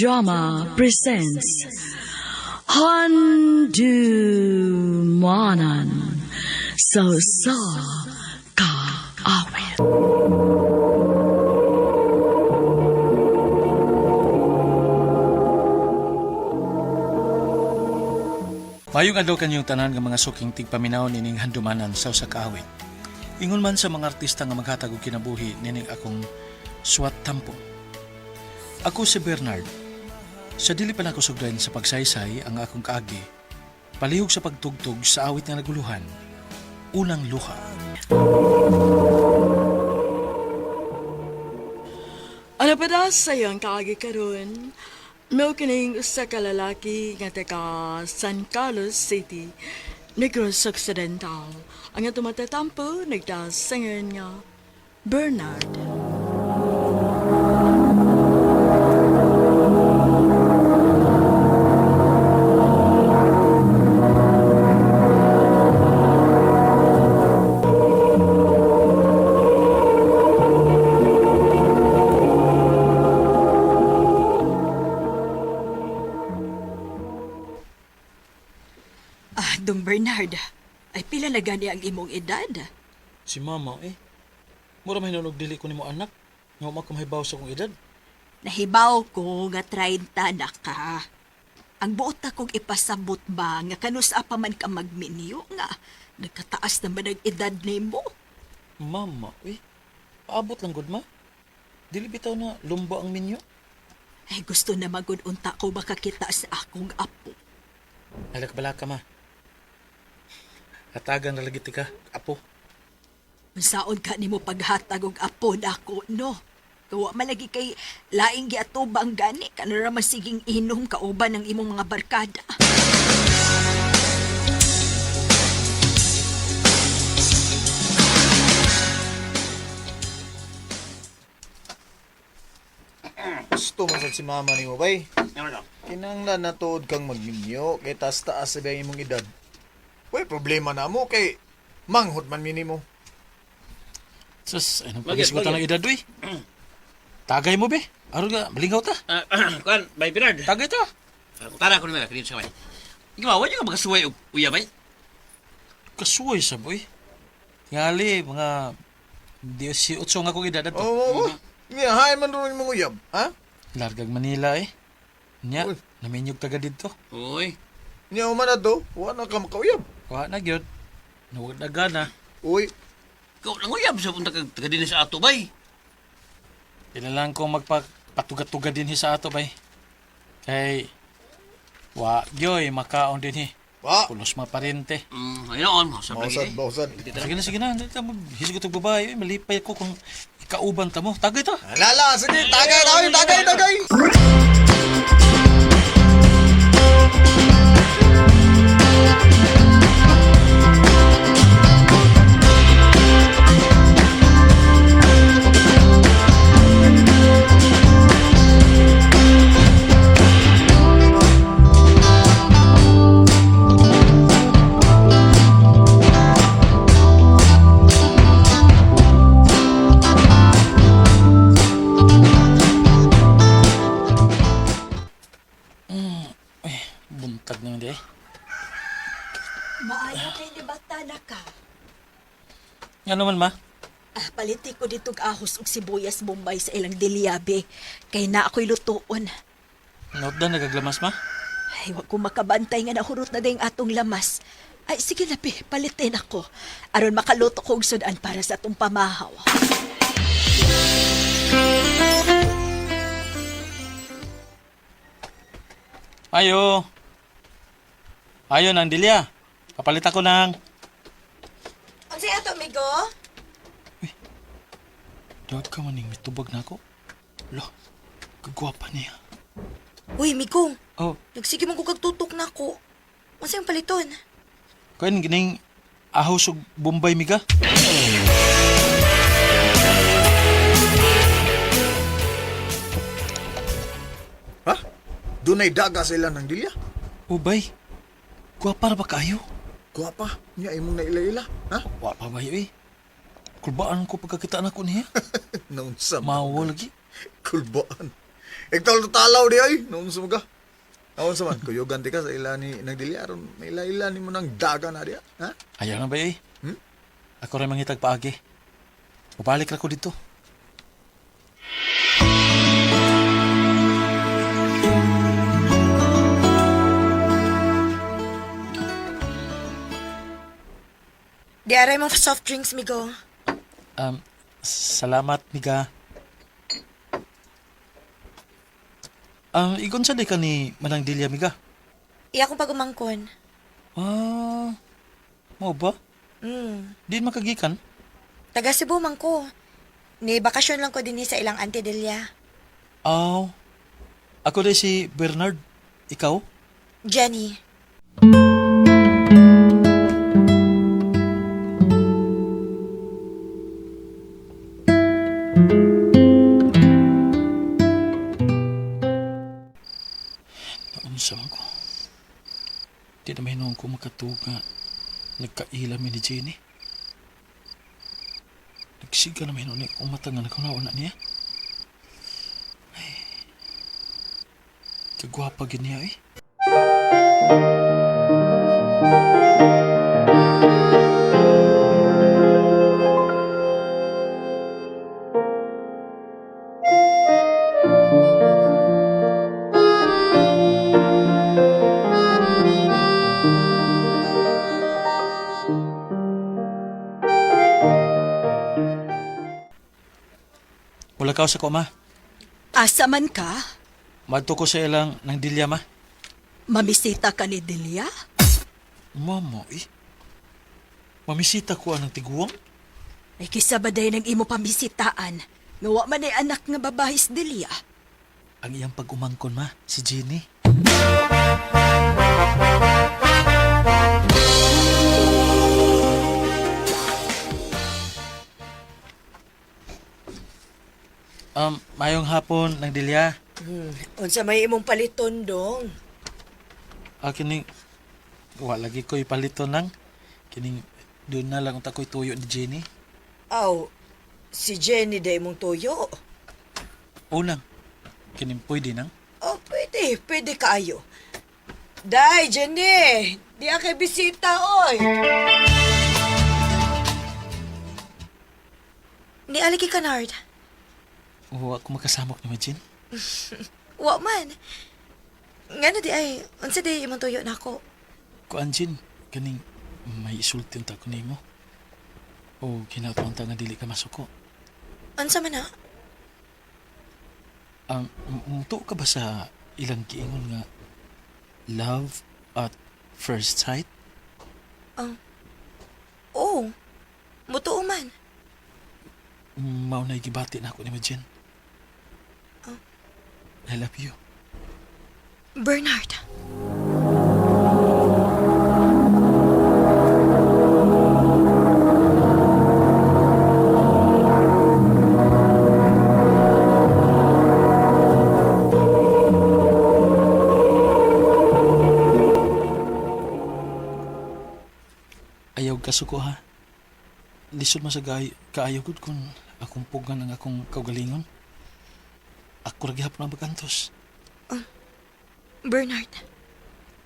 Drama presents Handumanan sa Usa Ka Awit. Mayong adlaw kanyong tanan nga mga suking tigpaminaw nining handumanan sa usa ka awit. Ingon man sa mga artista nga maghatag og kinabuhi nining akong suwat tampo. Ako si Bernard. Sa dili pa nako sugdan sa pagsaysay ang akong kaagi. Palihog sa pagtugtog sa awit nga naguluhan. Unang luha. Ano pa da sa iyong kaagi karon? Mao kining usa ka lalaki nga taga San Carlos City, Negros Occidental. Ang atong matatampo nagdasangan nga Bernard. Ah, Dong Bernard, ay pila na gani ang imong edad? Si mama eh. Mura man hinunog dili ko nimo anak. Nga wa man ko mahibaw sa akong edad. Nahibaw ko nga 30 na ka. Ang buot akong ipasabot ba nga kanusa pa man ka magminyo nga nagkataas naman ang edad nimo. Mama eh. Paabot lang gud ma. Dili bitaw na lumba ang minyo. Ay gusto na magud unta ko makakita sa akong apo. Halak ka ma. Hatagan na lagi ka, apo. Unsaon ka nimo paghatag og apo nako no? Kawa malagi kay laing giatubang gani kanara masiging inom kauban ng imong mga barkada. Gusto man sad si mama nimo bay. Kinahanglan na tuod kang magminyo kay taas taas sa imong edad. Way problema na mo kay manghod man minimo. Sus, anong paghisgutan ng edad, uy? Tagay mo, be. Aron nga, malingaw ta. Ah, kuan, bay Bernard. Tagay ta. Tara ko naman, kanito sa kamay. Ikaw, wa ka makasuway og uya bay? Kasuway sa boy. Ngali, mga 18 nga akong edad ato. Oo, oh, oh. Hain man ron imong uyab, ha? Largag Manila, eh. Nya, Uy. naminyog taga dito. Uy, Nya man na to, wa na ka makauyab. Wa na, gyud. Nawag na gana. Uy, ikaw nang uyab sa punta kag taga dinhi sa ato bay. Kailangan kong magpatuga-tuga din sa ato, bay. Kay, wa, gyoy, makaon din hi. wa. Pulos maparente. Ayun on, sa Mausad, lagi. mausad. Sige na, sige na. Hindi ta maghisgot og babae. Uy, malipay ko kung ikauban ta mo. Tagay ta. Lala, sige, tagay, tagay, tagay, tagay. Buntag naman di eh. Maayo kay ni bata na ka. Nga naman ma? Ah, paliti ko ditog ahos og sibuyas Bombay sa ilang dilyabe. Kay na ako'y lutuon. Note na nagaglamas ma? Ay, wag ko makabantay nga nahurot na ding atong lamas. Ay, sige na, pe, palitin ako. Aron makaluto ko og sudan para sa atong pamahaw. Ayo. Ayo nang dilya. Kapalit ako ng... Unsay ato, amigo? Dawag ka maning mitubag na ako. Lo, kagwapa niya. Uy, Migong, Oh, nagsige man ko kag tutok na ako. Unsa yung paliton? kuan gining ahos og Bombay miga. Ha? Dunay daga sa ilang ng dilya. Ubay. Gwapa ra ba kayo? Guwapa, nya imong naila-ila, ha? Wa pa ba eh. Kulbaan ko pagkakita na ko niya. Naunsa man. Mawo lagi. Kulbaan. Iktol talaw di ay. Noon sa mga. Aon sa man, kuyugan ti ka sa ila ni nagdilya aron may ila-ila ni mo nang daga na diya. Ha? Ayaw na ba eh? Hmm? Ako rin mangitag paagi. Mabalik ra ko dito. Di aray mo soft drinks, migo. Salamat, miga. Igon sa di ka ni Manang Delia, miga? Iya akong pagumangkon. Ah, mao ba? Di makagikan? Taga Cebu man ko. Ni bakasyon lang ko dinhi sa ilang Auntie Delia. Aw. Ako di si Bernard. Ikaw? Jenny. Naunsa man ko. Di na mahinuon ko makatuga. Nagkaila mi ni Jenny. Nagsiga na mahinuon akong mata nga nagkunaon na niya. Ay. Kagwapa gid niya eh. Wala ka sa ko, ma. Asa man ka? Madto ko sa ilang nang dilya, ma. Mamisita ka ni Delia? Mama, eh. Mamisita ko anang tiguang. Ay kisa ba day ng imo pamisitaan? Nga wa man ay anak nga babae si Delia. Ang iyang pag-umangkon, ma, si Jenny. Mayong hapon ng Delia. Unsa may imong paliton dong? Ah, kining wa lagi ko ipalito nang kining doon na lang unta ko'y tuyo ni Jenny. Aw, si Jenny day imong tuyo. Unang, kining pwede nang. Oh, pwede, pwede kaayo. Day, Jenny, di akay bisita, oy. Ni aligi ka, Nard. Wa ko makasamok ni Jean. Wa man. Ngano di ay, unsa di imong tuyo nako? Kuan Jean, kining may isulti unta ko nimo. O kinatuan ta nga dili ka masuko. Unsa man na? Ang mutuo ka ba sa ilang giingon nga love at first sight? Oh, mutuo man. Mao na gibati na ako ni Jean. I love you. Bernard. Ayaw kasuko ha. Lisod man sa kaayo gud kung akong pugan ang akong kaugalingon. Ako ra gihapon ang bagantos. Bernard.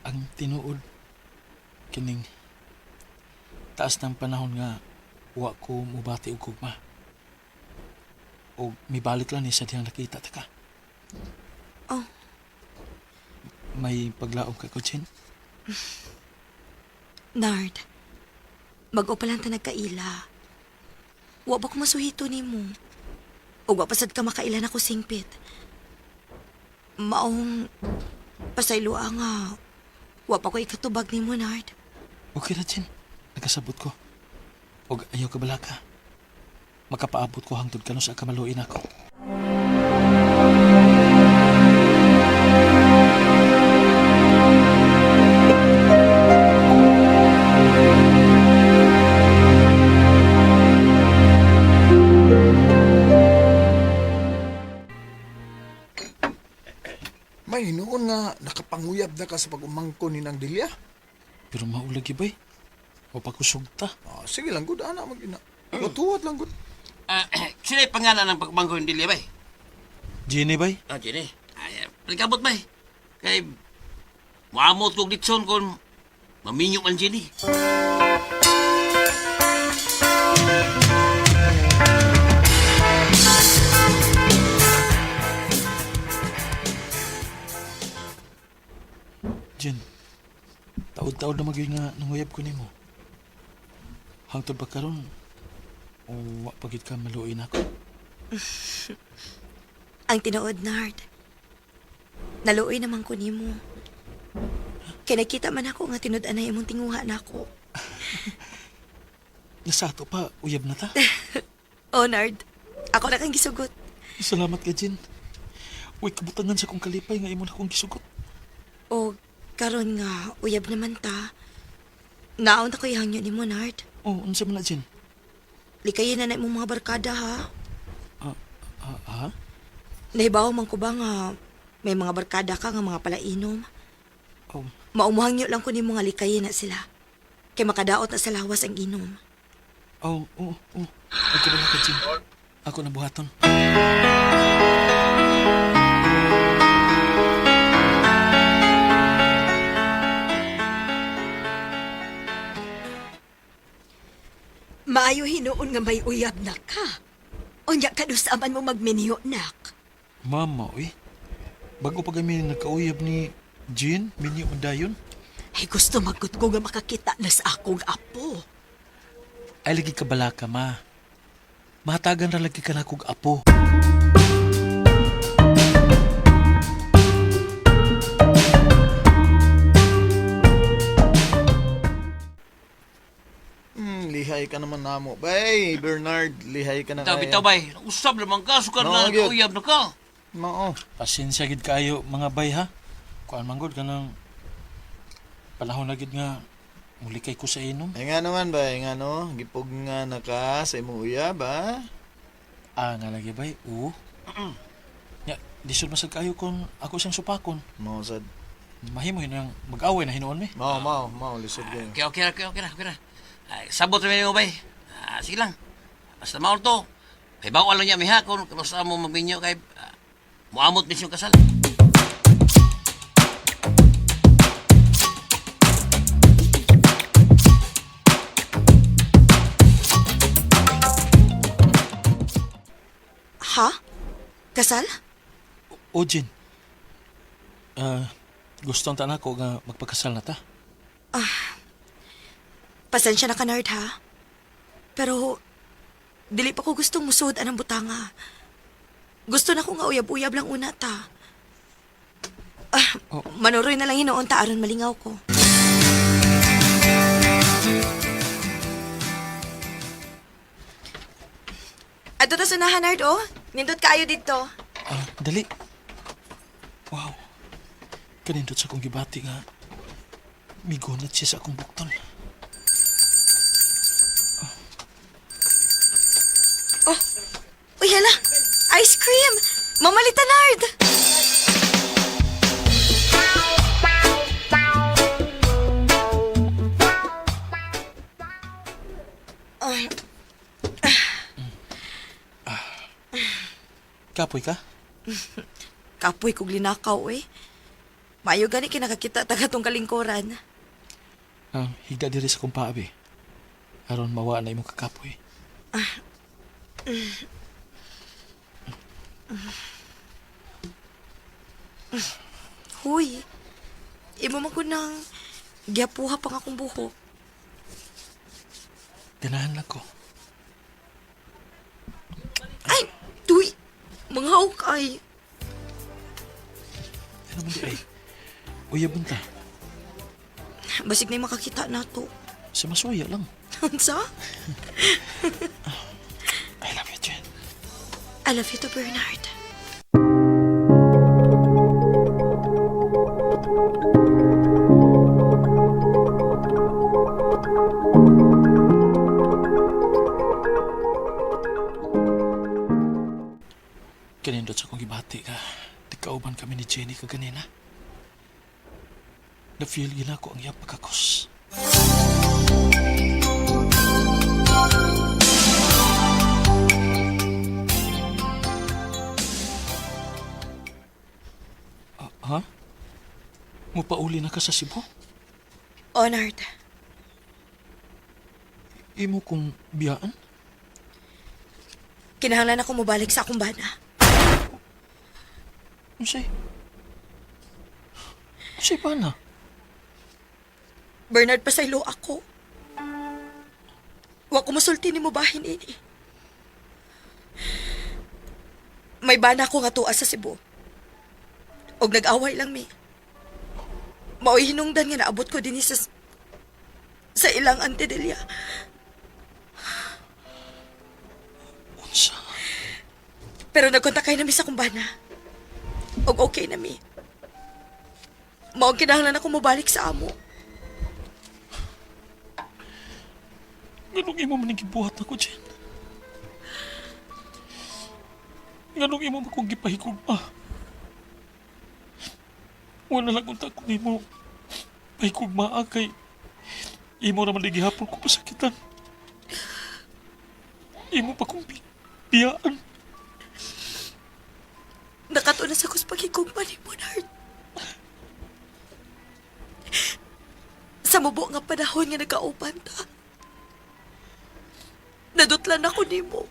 Ang tinuod kining taas ng panahon nga wa ko mubati og gugma. O mibalik lang ni sa diyang nakita ta ka. Oh. May paglaom ka ko, Jen. Nard. Bag-o pa lang ta nagkaila. Wa ba ko masuhito nimo? Ug wa pa sad ka makaila nako singpit. Maong pasayloa nga wa pa ko ikatubag nimo, Nard. Okay ra, Jen. Nagkasabot ko. Og ayaw ka balaka. Makapaabot ko hangtod kanus sa kamaluin ako. May hinuon nga nakapanguyab na ka sa pag-umangkon ni nang Delia. Pero maulagi bay. O pakusugta. Ah, sige lang gud ana mag ina. Matuwat lang gud. Ah, sila yung pangalan ng pagbangko ng Delia, bay? Jenny bay. Ah, Jenny. Palikabot bay. Kay, muamot kong litson kung maminyo man Jenny. Jen, taod-taod na magyud nga nanguyab ko nimo. Hangtod ba karon o wa pa gyud ka maluoy nako? Ang tinuod, Nard. Naluoy naman ko nimo. Kay nakita man ako nga tinud-an na imong tinguha nako. Nasa ato pa, uyab na ta. Oh, Nard. Ako na kang gisugot. Salamat ka, Jen. Uy, kabutangan sa kong kalipay nga imo na akong gisugot. O karon nga uyab naman ta. Naon ta ko ihangyo nimo, Nard. Oh, unsa man na, Jen? Likayin na na imong mga barkada ha. Ah, ah, ah? Nahibaw man ko ba nga may mga barkada ka nga mga palainom. Oh, Maumuhangyo lang ko nimo nga likayin na sila. Kay makadaot na sa lawas ang inom. oh, oh, oh. Ay, kabala ka, Jen. Ako na buhaton. Maayo hinuon nga may uyab na ka. Unya kanus-a man mo magminyo, nak. Mama, uy. Bago pa kami nagkauyab ni Jean, minyo man dayon. Ay gusto magkot ko nga makakita na sa akong apo. Ay, lagi ka bala ka, ma. Mahatagan ra lagi ka na kog apo. Lihay ka naman namo. Bay, Bernard, lihay ka na Bitaw, kaya. bitaw bay. Usab naman ka, sukar No, na gyud. nagkauyab na ka. Mao. Pasensya gid kaayo mga bay ha. Kuan man gud kanang panahon na gid nga mulikay ko sa inom. Ay nga naman bay, nga no, gipog nga na ka sa imong uyab, ha? Ah, nga lagi bay. Oo. Nya, lisod man sad kaayo kung ako siyang supakon. Mao sad. Mahimo yun ang mag-away na hinuon mi. Mao, mao, mao lisod kayo. Okay, okay, okay, okay na, okay na. Ay, sabot na mo bay. Ah, sige lang. Basta maol to. Kay bawal lang niya miha kung kanus-a mo magminyo kay muamot mismo kasal. Ha? Kasal? O Jin. Ah, gusto ang tanan ko nga magpakasal na ta. Pasensya na ka, Nard, ha? Pero, dili pa ko gustong musuod anang butanga. Gusto na ko nga uyab-uyab lang una ta. Ah, manuroy na lang hinoon ta aron malingaw ko. Ato ta sunahan, Nard, oh. Nindot kaayo dito. Ah, dali. Wow. Kanindot sa akong gibati nga migunat siya sa akong bukton. Oh, uy, hala. Ice cream! Mamalita, Nard! Ay, Kapoy ka? kapoy kog linakaw, eh. Maayo gani kinakakita taga tong kalingkuran. Ah, higda diri sa akong paabi. Aron mawa na imong kakapoy. Huy, imo man ko nang giyapuha pa nga akong buhok. Ganahan lang ko. Ay, tuy! Mga hawk ay. Ano man di ay? Uyab man ta. Basig na makakita na to. Sa masuya lang. Unsa? I love you, Jen. I love you too, Bernard. Kanindot sa akong gibati ka. Di kauban kami ni Jenny kaganina. Na-feel gina ko ang iyang pagkakos. Ha? Mupauli na ka sa Cebu? Honard, Imo kong biyaan? kinahanglan ako mobalik sa akong bana. Unsay? Unsay pa na? Bernard, pasaylo ako. Wa ko musulti ni mo bahin ini. May bana ko nga tuwa sa Cebu. Og nag-away lang mi. Mao'y hinungdan nga naabot ko dinhi sa ilang Auntie Delia. Unsa? Pero nagkontakay na mi sa kumbana. Og okay na mi. Maong kinahanglan ako mobalik sa amo. Nganong imo man ang gibuhat nako, Jen? Nganong imo man kong gipahigugma? Wala lang unta ko nimo pahigugmaa kay imo ra man gihapon ko pasakitan. Imo pa kong biyaan. Nakatuon na sa kus paghigugma ni Monard. Sa mubo nga panahon nga nagkauban ta. Nadutlan ako nimo.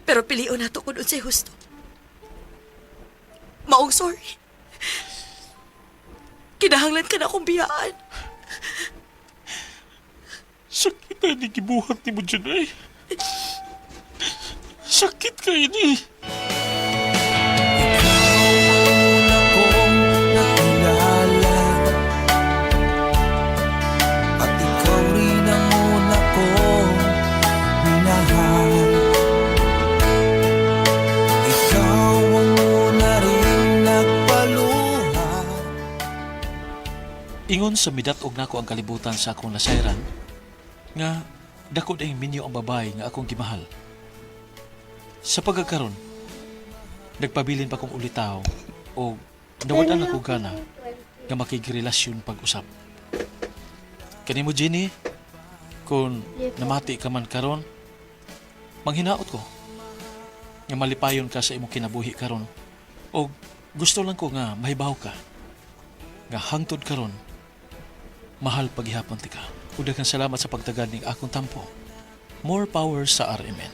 Pero pilion nato kung unsay husto. Maong sorry. Kinahanglan ka na akong biyaan. Sakit na ni gibuhat nimo, Jen ay. Sakit kay ni. Kong nakilala at ikaw rin ang una kong minahal. Ikaw ang una rin nagpaluha. Ingon sa midat-og nako ang kalibutan sa akong nasayran nga dako dayong minyo ang babae nga akong gimahal. Sa pagkakaron, nagpabilin pa kong ulitaw o nawad-an ako gana nga makigrelasyon pag-usap. Kanimo Jenny, kung namati ka man karon, manghinaot ko nga malipayon ka sa imong kinabuhi karon o gusto lang ko nga mahibaw ka nga hangtod karon mahal paghihapon ti ka. Ug daghang salamat sa pagtagad ning akong tampo. More power sa RMN.